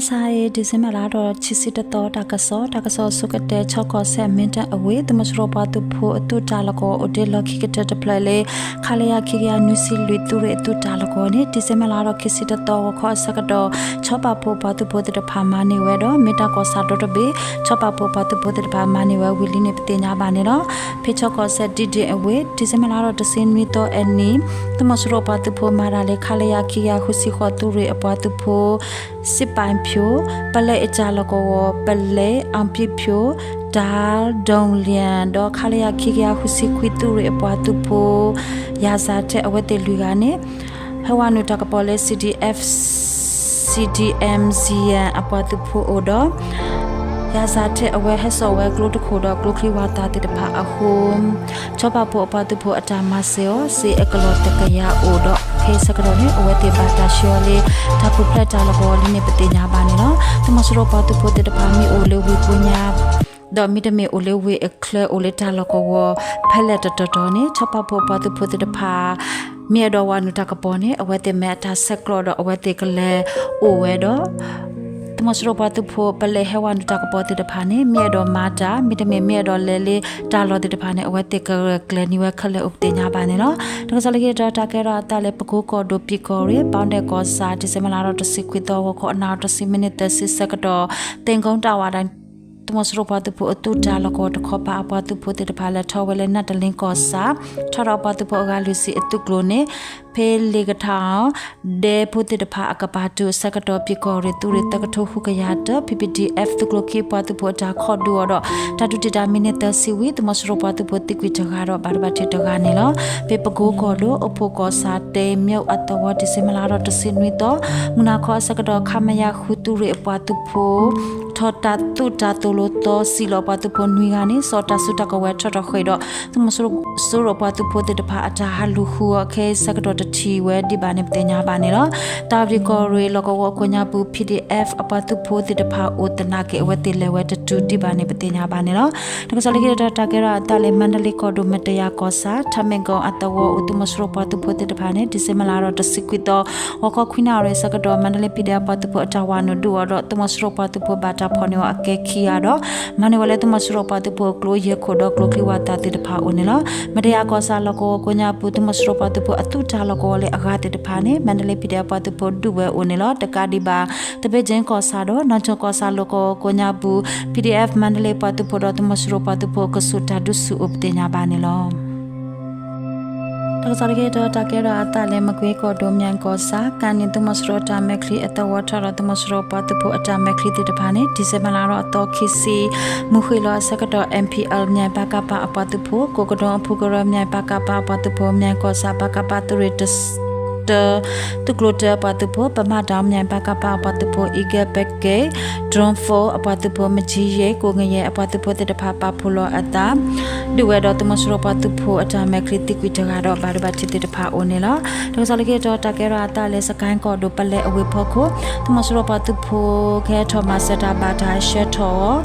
မုၢ်ဆါအံၤ December လါဒီး ခံဆံတသီ တၢ်ကစီၣ်, တၢ်ကစီၣ်အဆိကတၢၢ် ခၠ့ၣ်ကီၢ်စဲၣ် မ့ၢ်တၢ်အဝ့ၢ် သုးမီၤစိရိၤပှၤသုးဖိအသုးတၢ်လီၢ်ကဝီၤအိၣ်တ့ၢ်လီၢ်ခံကတၢၢ်တဖျၢၣ်လၢ ခလရ ခံကယၤနွံဆံလွံၢ် သုးရ့ၣ်အသုးတၢ်လီၢ်ကဝီၤန့ၣ် December လါဒီး ခံဆံတသီ ဂီၤခီအဆၢကတီၢ် ခၠ့ၣ်ပာ်ဖှိၣ်ပှၤသုးဖိသ့ၣ်တဖၣ်မၤန့ၢ်ဝဲဒီး မ့ၢ်တၢ်ကီၢ်ဆၣ်ဒီတဘ့ၣ် ခၠ့ၣ်ပာ်ဖှိၣ်ပှၤသုးဖိသ့ၣ်တဖၣ်မၤန့ၢ်ဝဲဝံၤလံန့ၣ် ပသ့ၣ်ညါဘၣ်န့ၣ်လီၤ. ဖဲခၠ့ၣ်ကီၢ်စဲၣ် ဒံၣ်ဒ့ၣ်အဝ့ၢ် December လါဒီး တဆံနွံသီအနံၤ သုးမီၤစိရိၤပှၤသုးဖိမၤတၢ်လၢ ခလရ ခံကယၤဃုဆံဃိး သုးရ့ၣ်အပှၤသုးဖိ စံးပာ်ဖၠိၣ်, ပလဲအတၢ်လီၢ်ကဝီၤ ပလဲ အောင်ပြည့်ဖြိုး, ဒါ ဒိုလျံ ဒီး ခလရ ခံကယၤဃုဆံခွံ သုးရ့ၣ်အပှၤသုးဖိ ယၤစၢ်ထဲ အဝဲသ့ၣ်လွံၢ်ဂၤန့ၣ် ဟဲဝဲနုာ်တၢ်ကပီၤလၢ CDF, CDM Siyin အပှၤသုးဖိအအိၣ်ဒီး ယၤစၢ်ထဲ အဝဲဟဲစိာ်ဝဲကျိတခိၣ်ဒီး ကျိချံဝၣ်သၣ်သ့ၣ်တဖၣ်အဃိ ခၠ့ၣ်ပာ်ဖှိၣ်အပှၤသုးဖိအတၢ်မၤစၢၤအီၤ စ့အကလီၢ်တကယၤအိၣ်ဒီး ခဲအံၤဆၢကတီၢ်န့ၣ် အဝဲသ့ၣ်ဘၣ်တၢ်ဆှၢအီၤလၢ တၢ်ပူၤဖျဲးတၢ်လီၢ်ကဝီၤလံန့ၣ် ပသ့ၣ်ညါဘၣ်န့ၣ်လီၤ. သုးမီၤစိရိၤပှၤသုးဖိသ့ၣ်တဖၣ် မ့ၢ်အိၣ်လၢဝ့ၢ်ကိညါ ဒီးမ့တမ့ၢ်အိၣ်လၢဝ့ၢ်အချၢ အိၣ်လၢတၢ်လီၢ်ကဝီၤ ဖဲလဲၣ်တတီၤတီၤန့ၣ် ခၠ့ၣ်ပာ်ဖှိၣ်ပှၤသုးဖိသ့ၣ်တဖၣ် မ့ၢ်အဲၣ်ဒိးဝဲနုာ်တၢ်ကပီၤန့ၣ် အဝဲသ့ၣ်မၤအတၢ်ဆဲးကျိးဒီး အဝဲသ့ၣ်ကလဲၤအိၣ်ဝဲဒီး သုးမီၤစိရိၤပှၤသုးဖိ ပလဲဟဲဝဲနုာ်တၢ်ကပီၤသ့ၣ်တဖၣ်န့ၣ် မ့ၢ်အဲၣ်ဒိးမၤတၢ် မ့တမ့ၢ်မ့ၢ်အဲၣ်ဒိးလဲၤလၢတၢ်လီၢ်သ့ၣ်တဖၣ်န့ၣ် အဝဲသ့ၣ်ကကျဲၤန့ၢ်ဝဲခဲလၢာ်အိၣ်ပသ့ၣ်ညါဘၣ်န့ၣ်လီၤ. တၢ်ကစီၣ်လၢခံတတီၤ တၢ်ကဲထီၣ်အသးလၢ ပကိကီၢ်ဒိၣ် ပံၤကီၢ်ရ့ၣ် ပီၣ်ဒဲၣ်ကီၢ်ဆၣ် December လါဒီး တဆံခွံသီ ဂီၤခီ နၣ်ရံၣ် တဆံမံးနံး သၢဆံဆၢကတီၢ် သ့ၣ်ကိတၢ်ဝၣ်ဒၣ် သုးမီၤစိရိၤပှၤသုးဖိအသုးတၢ်လီၢ်ကဝီၤတခီပၤအပှၤသုးဖိသ့ၣ်တဖၣ် လဲၤထီၣ်ဝဲလၢ နၢ်တလ့ကီၢ်ဆၣ် ထီၣ်ဒီးအပှၤသုးဖိအဂၤလွံၢ်ဆံအသုးကျိၤန့ၣ် ဖဲလ့ကထါ ဒဲဖိသ့ၣ်တဖၣ်အကပၤတုၤအဆၢကတီၢ် ပံၤကီၢ်ရ့ၣ် သုးရ့ၣ်သၢကထိဃုကယၤတၢ ပီၣ်ပီၣ် ပီၣ်ဒဲၣ် သုးကျိၤခံအပှၤသုးဖိအတၢ်ခိးဒုးအီၤဒီး တၢ်ဒုးတံာ်တာ်မံးနံးသၢဆံဝံၤ သုးမီၤစိရိၤပှၤသုးဖိသံကွံာ်တဂၤဒီး ဘၣ်ဒိဘၣ်ထံးတဂၤန့ၣ်လီၤ. ဖဲပကိကီၢ်ဒိၣ် အိၣ်ဖှိၣ်ကီၢ်ဆၣ် တ့မၠိၣ်အသဝီ December လါဒီး တဆံနွံသီ မုၢ်နၤခီအဆၢကတီၢ် ခမရ ဃု သုးရ့ၣ်အပှၤသုးဖိ ထီၣ်တၢ်သုးတၢ်သိၣ်လိသီ စံၣ်လီၤပှၤသုးဖိနွံဂၤန့ၣ် စိာ်တၢ်စုတၢ်ကဝဲၤထီၣ်ထီၣ်ဃ့ၢ်ဒီး သုးမီၤစိရိၤပှၤသုးဖိသ့ၣ်တဖၣ်အတၢ်ဟးလူၤဃုအီၤ ခဲအံၤဆၢကတီၢ်တထံၣ်ဝဲဒံးဘၣ်န့ၣ် ပသ့ၣ်ညါဘၣ်န့ၣ်လီၤ. တၢ်ပံၤကီၢ်ရ့ၣ်လီၢ်ကဝီၤကိးညါပူၤ ပီၣ်ဒဲၣ် အပှၤသုးဖိသ့ၣ်တဖၣ်အိၣ်သနာ်က့ အဝဲသ့ၣ်လဲၤဝဲတတုၤဒံးဘၣ်န့ၣ် ပသ့ၣ်ညါဘၣ်န့ၣ်လီၤ. တၢ်ကစီၣ်လၢခံတတီၤ တၢ်ကဲထီၣ်အသးလၢ မါဒလ့ကီၢ်ဒိၣ် မတယၤကီၢ်ဆၣ် ထးမဲၣ်ကိၣ်အသဝီ အိၣ်သုးမီၤစိရိၤပှၤသုးဖိသ့ၣ်တဖၣ်န့ၣ် December လါဒီး တဆံခွံသီ ဂီၤခီခွံနၣ်ရံၣ်အဆၢကတီၢ် မါဒလ့ ပီၣ်ဒဲၣ် အပှၤသုးဖိအတၢ်ဝးနုာ်ဒုးအီၤဒီး သုးမီၤစိရိၤပှၤသုးဖိဘၣ်တၢ်ဖီၣ်န့ၢ်အီၤအကဲခံဂၤဒီး မၤန့ၢ်ဝဲလၢသုးမီၤစိရိၤပှၤသုးဖိအကျိယဲၢ်ခိၣ်ဒီးကျိချံဝၣ်သၣ်သ့ၣ်တဖၣ်အအိၣ်န့ၣ်လီၤ. မတယၤကီၢ်ဆၣ်လီၢ်ကဝီၤကိးညါပူၤ သုးမီၤစိရိၤပှၤသုးဖိအသုးတၢ်လီၢ်ကဝီၤလၢအဂၤသ့ၣ်တဖၣ်န့ၣ် မါဒလ့ ပီၣ်ဒဲၣ် အပှၤသုးဖိဒုးဝဲအိၣ်န့ၣ်လီၤ. တကးဒံးဘၣ် သဘ့ၣ်ကၠ့ကီၢ်ဆၣ်ဒီး နီၢ်ကၠိကီၢ်ဆၣ်လီၢ်ကဝီၤကိးညါပူၤ ပီၣ်ဒဲၣ် မါဒလ့ ပှၤသုးဖိဒီးသုးမီၤစိရိၤပှၤသုးဖိအကဆူးတၢ်ဒုးဆူၣ်အိၣ်ပသ့ၣ်ညါဘၣ်န့ၣ်လီၤ. တၢ်ကစီၣ်လၢခံတတီၤ တၢ်ကဲထီၣ်အသးလၢ မကွ့ကီၢ်ဒိၣ် မၠဲၣ်ကီၢ်ဆၣ် ကါန့ၣ် သုးမီၤစိရိၤတၢ်မဲာ်ချံအသဝီထီၣ်ဒီး သုးမီၤစိရိၤပှၤသုးဖိအတၢ်မဲာ်ချံသ့ၣ်တဖၣ်န့ၣ် December လါဒီးအသီခံဆံ မုၢ်ဃ့ၢ်လီၤအဆၢကတီၢ် M P L မၠဲၣ် ပကဖ အပှၤသုးဖိ ကိးကဒိအဖုကရၢ မၠဲၣ် ပကဖ အပှၤသုးဖိ မၠဲၣ်ကီၢ်ဆၣ် ပကဖ သုးရ့ၣ်တၢ သုးကျိၤတၢအပှၤသုးဖိ ပမၤတၢ် မၠဲၣ် ပကဖ အပှၤသုးဖိ Eagle Package Drone Force အပှၤသုးဖိ မကၠံယ့ၣ် ကိးကယဲၢ် အပှၤသုးဖိသ့ၣ်တဖၣ် ပာ်ဖှိၣ်လီၤအသး ဒုးဝဲဒီးသုးမီၤစိရိၤပှၤသုးဖိအတၢ်မဲာ်ချံသံကွံာ်တဂၤဒီး ဘၣ်ဒိဘၣ်ထံးသ့ၣ်တဖၣ်အိၣ်န့ၣ်လီၤ. တၢ်ကစီၣ်လၢခံတတီၤ တၢ်ကဲထီၣ်အသးလၢ စကဲၣ်ကီၢ်ဒိၣ် ပလဲအဝ့ၢ်ဖီခိၣ် သုးမီၤစိရိၤပှၤသုးဖိ ကဟဲထီၣ်မၤစၢၤတၢ်ဘၣ်တၢ်ဆှၢထီၣ်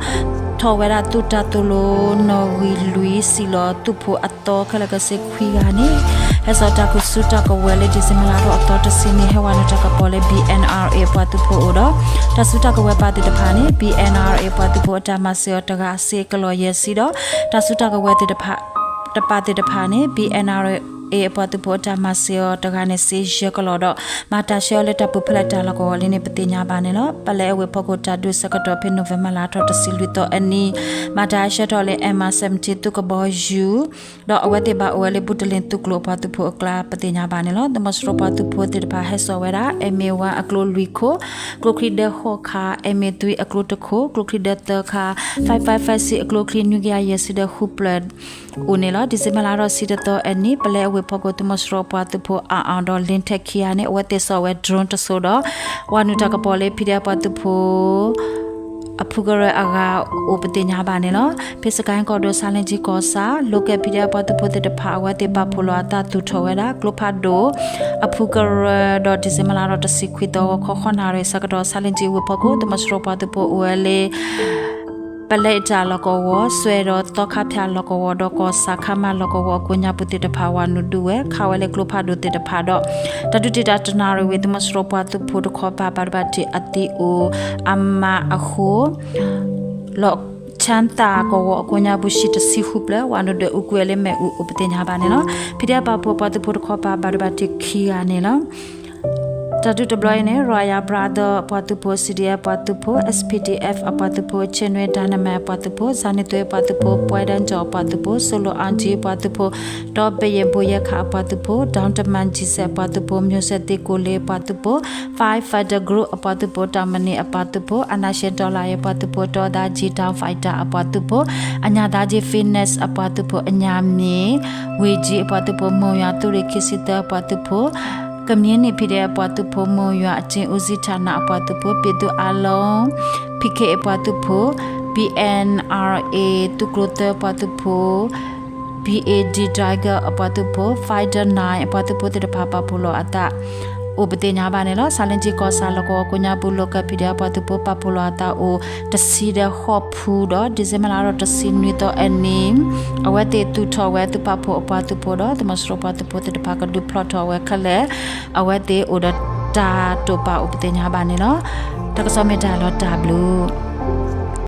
ထီၣ်ဝဲဒၣ်သုးတၢ်သိၣ်လိနီၣ်ဂံၢ်လွံၢ် စံၣ်လီၤသုးဖိအသီခဲလၢာ်ကဆ့ခွံဂၤန့ၣ် ဟဲစိာ်တၢ်ကဆူတၢ်ကဝဲၤလၢ December လါဒီးအသီတဆံန့ၣ် ဟဲဝဲနုာ်တၢ်ကပီၤလၢ B N R A အပှၤသုးဖိအအိၣ်ဒီး တၢ်စုတၢ်ကဝဲၤပာ်သ့ၣ်တဖၣ်န့ၣ် B N R A အပှၤသုးဖိအတၢ်မၤစၢၤအီၤတဂၤ စ့အကလီၢ်ယဲၢ်ဆံဒီး တၢ်စုတၢ်ကဝဲၤသ့ၣ်တဖၣ် တပာ်သ့ၣ်တဖၣ်န့ၣ် B N R A အပှၤသုးဖိအတၢ်မၤစၢၤအီၤတဂၤန့ၣ် စ့ယဲၢ်ကလီၢ်ဒီး ဘၣ်တၢ်ဆှၢအီၤလၢတၢ်ပူၤဖဲလဲၣ်တၢ်လီၢ်ကဝီၤလံန့ၣ် ပသ့ၣ်ညါဘၣ်န့ၣ်လီၤ. ပလဲအဝ့ၢ်ဖီခိၣ်တၢ်ဒုးဆၢကတီၢ်ဖဲ November လါထီၣ်တဆံလွံၢ်သီအနံၤ ဘၣ်တၢ်ဟဲဆှၢထီၣ်လၢ M R seventeen သုးကဘီယူၤ ဒီးအဝဲသ့ၣ်ဘၣ်အိၣ်ဝဲလၢ ဘူၣ်တလ့ၣ်သုးကျိၤအပှၤသုးဖိအကျါ ပသ့ၣ်ညါဘၣ်န့ၣ်လီၤ. သုးမီၤစိရိၤပှၤသုးဖိသ့ၣ်တဖၣ်ဟဲစိာ်ဝဲဒၣ် M A one အကျိလွံၢ်ခိၣ်, ကျိချံဒၢဃိးခါ, M A three အကျိတခိၣ်, ကျိချံဒၢသၢခါ, five five five six အကျိချံနွံကယၤယဲၢ်ဆံဒီးဃုဖျၢၣ် အိၣ်န့ၣ်လီၤ. December လါထီၣ်ဆံတသီအနံၤ ပလဲအဝ့ၢ်ဖီခိၣ် သုးမီၤစိရိၤပှၤသုးဖိအါအါဒီး လ့ထဲခံဂၤန့ၣ် အဝဲသ့ၣ်စိာ်ဝဲ drone တစိၤဒီး ဝၤနုာ်တၢ်ကပီၤလၢ ဖံးဒဲး အပှၤသုးဖိ အဖုကရၢအဂၤအိၣ်ပသ့ၣ်ညါဘၣ်န့ၣ်လီၤ. ဖဲစကဲၣ်ကီၢ်ဒိၣ် ဆါလ့ကၠံကီၢ်ဆၣ် local ဖံးဒဲး အပှၤသုးဖိသ့ၣ်တဖၣ် အဝဲသ့ၣ်ပာ်ဖှိၣ်လီၤအသးသူၣ်ထီၣ်ဝဲဒၣ် ကျိဖးဒိၣ် အဖုကရၢဒီး December လါထီၣ်တဆံခွံသီ ဂီၤခီဃိးနၣ်ရံၣ်ဆၢကတီၢ် ဆါလ့ကၠံဝ့ၢ်ဖီခိၣ် သုးမီၤစိရိၤပှၤသုးဖိအိၣ်ဝဲလၢ ပလဲအတၢ်လီၢ်ကဝီၤ စွဲဒီးသီခါဖၠၣ်လီၢ်ကဝီၤဒီးကီၢ်ဆၣ်ခါမၣ်လီၢ်ကဝီၤအကိးညါပူၤသ့ၣ်တဖၣ် ဝၤနုာ်ဒုးဝဲ ခးဝဲလၢကျိဖးဒိၣ်သ့ၣ်တဖၣ်ဒီး တၢ်ဒုးတံာ်တာ်တနၣ်ရံၣ်ဝံၤ သုးမီၤစိရိၤပှၤသုးဖိတခီပၤ ဘၣ်ဒိဘၣ်ထံးအသံအိၣ် အမးအဃိ လီၢ် ချၣ်သၣ်ကဝီၤအကိးညါပူၤ ဟံၣ်တဆံဃုဖျၢၣ် ဝၤနုာ်ဒုးအူကွံာ်ဝဲလၢမ့ၣ်အူ အိၣ်ပသ့ၣ်ညါဘၣ်န့ၣ်လီၤ. PDF ပာ်ဖှိၣ်အပှၤသုးဖိတခီပၤ ဘၣ်ဒိဘၣ်ထံးခံဂၤန့ၣ်လီၤ. တၢ်ဒုးတဘျီအံၤန့ၣ် Royal Brother အပှၤသုးဖိ, CDF အပှၤသုးဖိ, SPDF အပှၤသုးဖိ, ချင်းနွေ Dynamite အပှၤသုးဖိ, ဇာနည်သွေး အပှၤသုးဖိ, ပှဲဒၢကၠီၣ် အပှၤသုးဖိ, စိၤလိၤ အောင်ကြီး အပှၤသုးဖိ, ဒီးပယံာ်ဘိယဲခး အပှၤသုးဖိ, ဒေါင်းတမန် ကၠံစဲး အပှၤသုးဖိ, မျိုးဆက်သစ် ကိုလေး အပှၤသုးဖိ, Firefighter Group အပှၤသုးဖိ, တၢ်မနံၤ အပှၤသုးဖိ, အာဏာရှင်တော်လှန်ရေး အပှၤသုးဖိ, တောသားကြီး Dawn Fighter အပှၤသုးဖိ, အညၣ်သားကြီး Phoenix အပှၤသုးဖိ, အညၣ်မ့ၢ် ဝ့ၢ်ကၠံ အပှၤသုးဖိ, မိၢ်ယွၤ သုးရ့ၣ်ခံဆံသၢ အပှၤသုးဖိ, ကမျ့ၢ်န့ၣ် PDF အပှၤသုးဖိ, မိၢ်ယွၤ အကျဉ်းဦးစီးဌာန အပှၤသုးဖိ, ပြည်သူ့အားလုံး PK အပှၤသုးဖိ, BNRA သုးကျိၤသၢ အပှၤသုးဖိ, BAD Tiger အပှၤသုးဖိ, Fighter Nine အပှၤသုးဖိသ့ၣ်တဖၣ် ပာ်ဖှိၣ်လီၤအသး အိၣ်ပသ့ၣ်ညါဘၣ်န့ၣ်လီၤ. ဆါလၢကၠံကီၢ်ဆၣ်လီၢ်ကဝီၤကိးညါပူၤ local PDF အပှၤသုးဖိ ပာ်ဖှိၣ်လီၤအသးအိၣ် တဆံဒီးဃိးဖုဒီး December လါဒီးတဆံနွံသီအနံၤ အဝဲသ့ၣ်သူၣ်ထီၣ်ဝဲသုးပာ်ဖှိၣ်အပှၤသုးဖိဒီး သုးမီၤစိရိၤပှၤသုးဖိသ့ၣ်တဖၣ် ကဒုးဖျီၣ်ထီၣ်ဝဲခဲလၢာ် အဝဲသ့ၣ်အိၣ်ဒီးတၢ်တိာ်ပာ်အိၣ်ပသ့ၣ်ညါဘၣ်န့ၣ်လီၤ. တၢ်ကစီၣ်မ့ၢ်တၢ်လီၤတၢ်ဘျုး